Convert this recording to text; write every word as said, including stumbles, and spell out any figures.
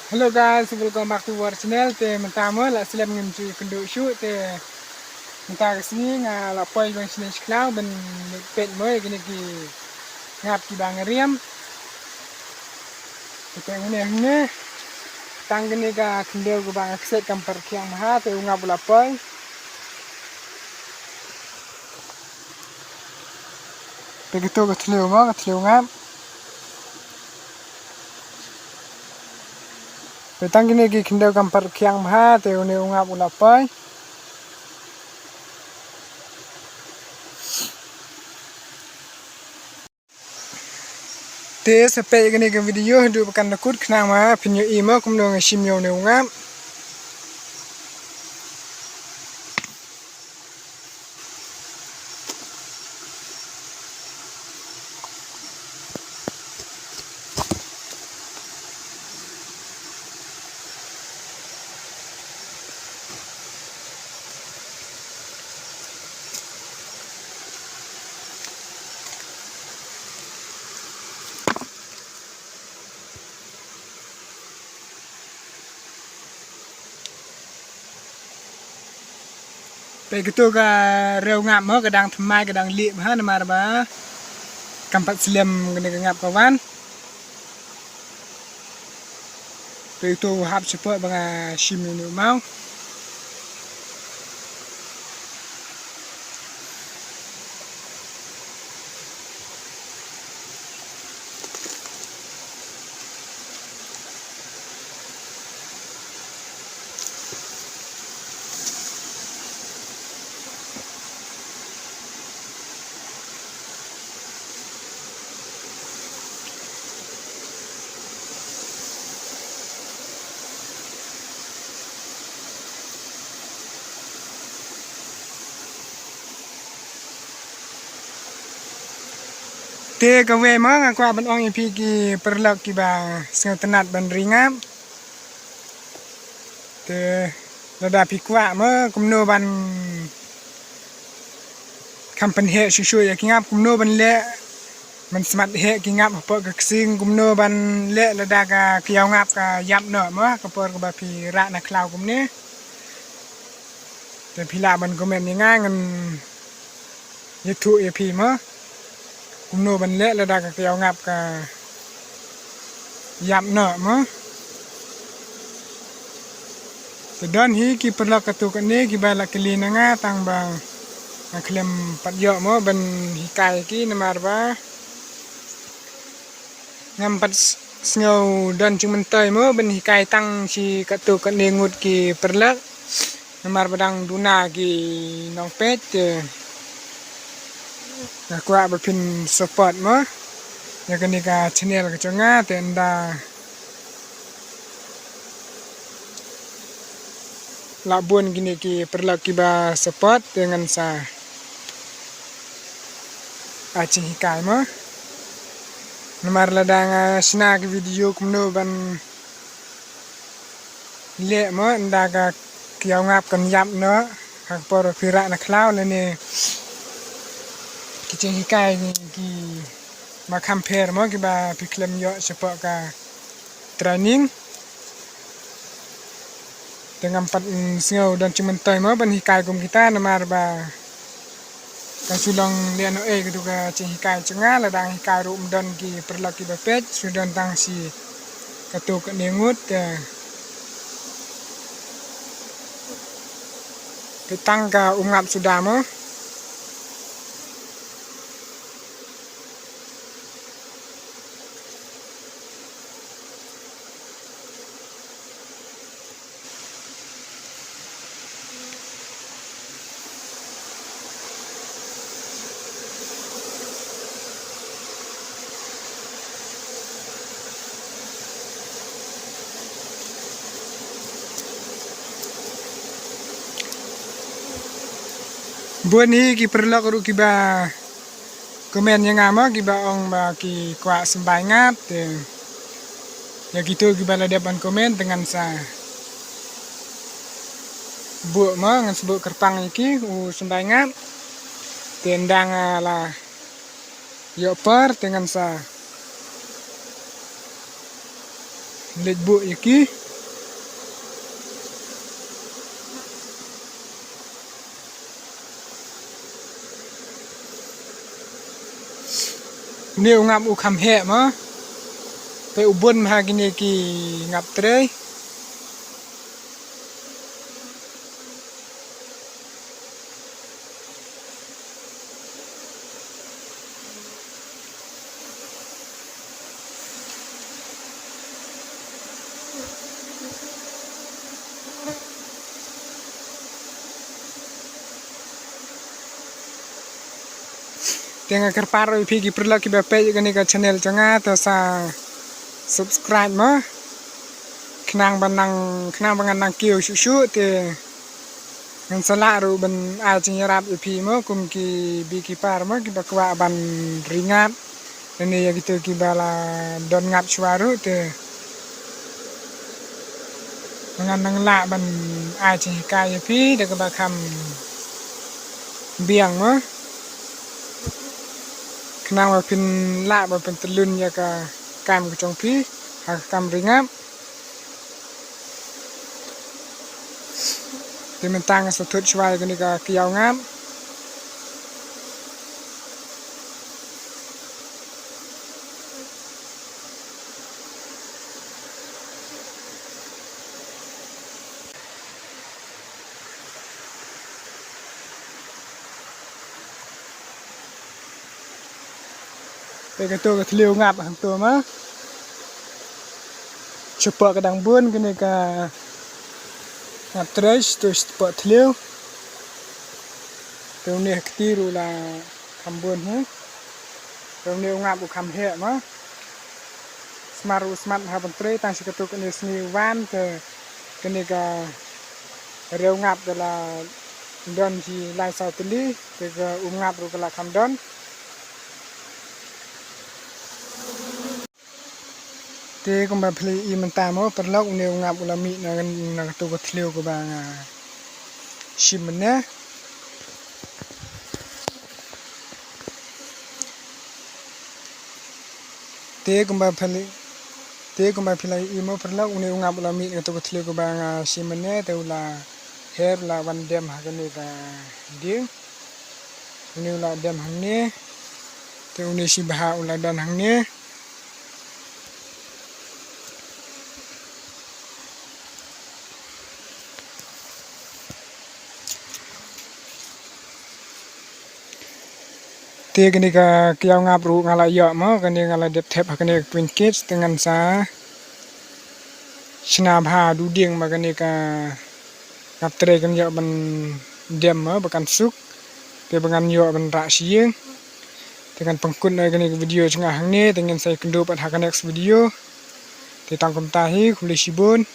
Hello guys, welcome back to our channel. Te mynta mo la slem ngim ju ïakynduh shuh, te mynta ka sngi nga la poi ban shane sha khlaw ban peit mo ïa kine ki ngap kiba nga riam. Te hangne hangne tang kane ka khyndew kaba nga kset kam pat khiang bha, te u ngap u la poi. Te kito ka thliew mo, ka thliew ngap. Te tang kine ki khyndew kam pat khiang bha, te une u ngap u la poi. Te sa peit kane ka video haduh ba kan da kut khnang ba phin ïohi mo kumno nga shim ïa une u ngap. Peit kito ka rew ngap mo, ka dang thymmai, ka dang lieh bha namar ba kam pat slem kane ka ngap ka wan. Peit kito u hap shapoh ba nga shim ïa une u maw. Te kawei mo nga kwah ban ong ïa phi ki paralok kiba sngewtynnat ban ri ngap. Te lada phi kwah mo kumno ban kham pynheh shuh shuh ïa ki ngap, kumno ban leh ban smat heh ki ngap hapoh ka ksing, kumno ban leh lada ka kyiaw ngap ka ïap noh mo, ka por kaba phi rah na khlaw kumne. Te phi lah ban comment ïa nga, ngan ïathuh ïa phi mo kumno ban leh lada ka kyiaw ngap ka ïap noh mo. Te don hi ki paralok katto katne kiba la kylli na nga tang ba nga khlem pat ïoh mo ban hikai ki namar ba ngam pat s-, sngew don jingmyntoi mo ban hikai tang shi katto katne ngut ki paralok. Namar ba dang duna ki nongpeit te nga kwah ba phin support mo ïa kane ka channel ka jong nga, te ynda lah bun kine ki paralok kiba support te ngan sa ai jinghikai mo. Namar lada nga shna ki video kumno ban leh mo ynda ka kyiaw ngap kan ïap noh ha ka por phi rah na khlaw lane ki jinghikai kiba kham pher mo kiba phi khlem ïoh shapoh ka training. Te ngam pat, mm, sngew don jingmyntoi mo ban hikai kum kita namar ba ka shu long lehnohei katto ka jinghikai jong nga, lada nga hikai ruh ym don ki paralok kiba peit, shu don tang shi katto katne ngut, te peit tang ka um ngap suda mo. Bun hi ki paralok ruh kiba comment ïa nga mo, kiba ong ba ki kwah symbai ngap, te ïa kito kiba la dep ban comment te ngan sa buh mo, ngan sa buh kyrpang ïa ki u symbai ngap. Te ynda nga la ïoh por te ngan sa Leit buh ïa ki. Une u ngap u kham heh mo. Te u bun ha kine ki ngap trei. Te nga kyrpad ruh ïa phi ki paralok kiba peit ïa kane ka channel jong nga, to sa subscribe mo. Khnang ba nang, khnang ba ngan nang kiew shuh shuh te ngan sa lah ruh ban ai jingïarap ïa phi mo, kum ki beekeeper mo, kiba kwah ban ri ngap. Lane ïa kito kiba la don ngap shuwa ruh te ngan nang lah ban ai jinghikai ïa phi da kaba kham biang mo. Khnang ba phin lah ba phin tylun ïa ka kam ka jong phi ha ka kam ri ngap. Te mynta nga sa thut shuwa ïa kane ka kiaw ngap. Te kato ka thliew ngap hangto ma. Shapoh ka dang bun kane ka ngap trei, to shapoh thliew. Te une ha kti ruh la kham bun hi. Te une u ngap u kham heh ma. Smar u smat ha ban trei tang shi kato kane sngi wan te kane ka riew ngap ka la don shi lai saw tylli, te ka um ngap ruh ka la kham don. Te kumba phi la i mynta mo paralok, une u ngap u la mih na, na kato ka thliew kaba nga shim mynne. Te kumba phi la, te kumba phi la i mo paralok, une u ngap u la mih na kato ka thliew kaba nga shim mynne, te u la her, u la wan dem ha kane ka dieng. Une u la dem hangne. Te une shibha u la don hangne. Te kane ka kiaw ngap ruh nga la ïoh mo, kane nga la dep thep ha kane ka twin cage, te ngan sa shna bha dudieng ba kane ka ngap trei kan ïoh ban dem mo, ba kan suk, te ba ngan ïoh ban rah sha ïing. Te ngan pynkut noh ïa kane ka video jong nga hangne, te ngin sa ïakynduh pat ha ka next video. Te tang kumta hi, khublei shibun.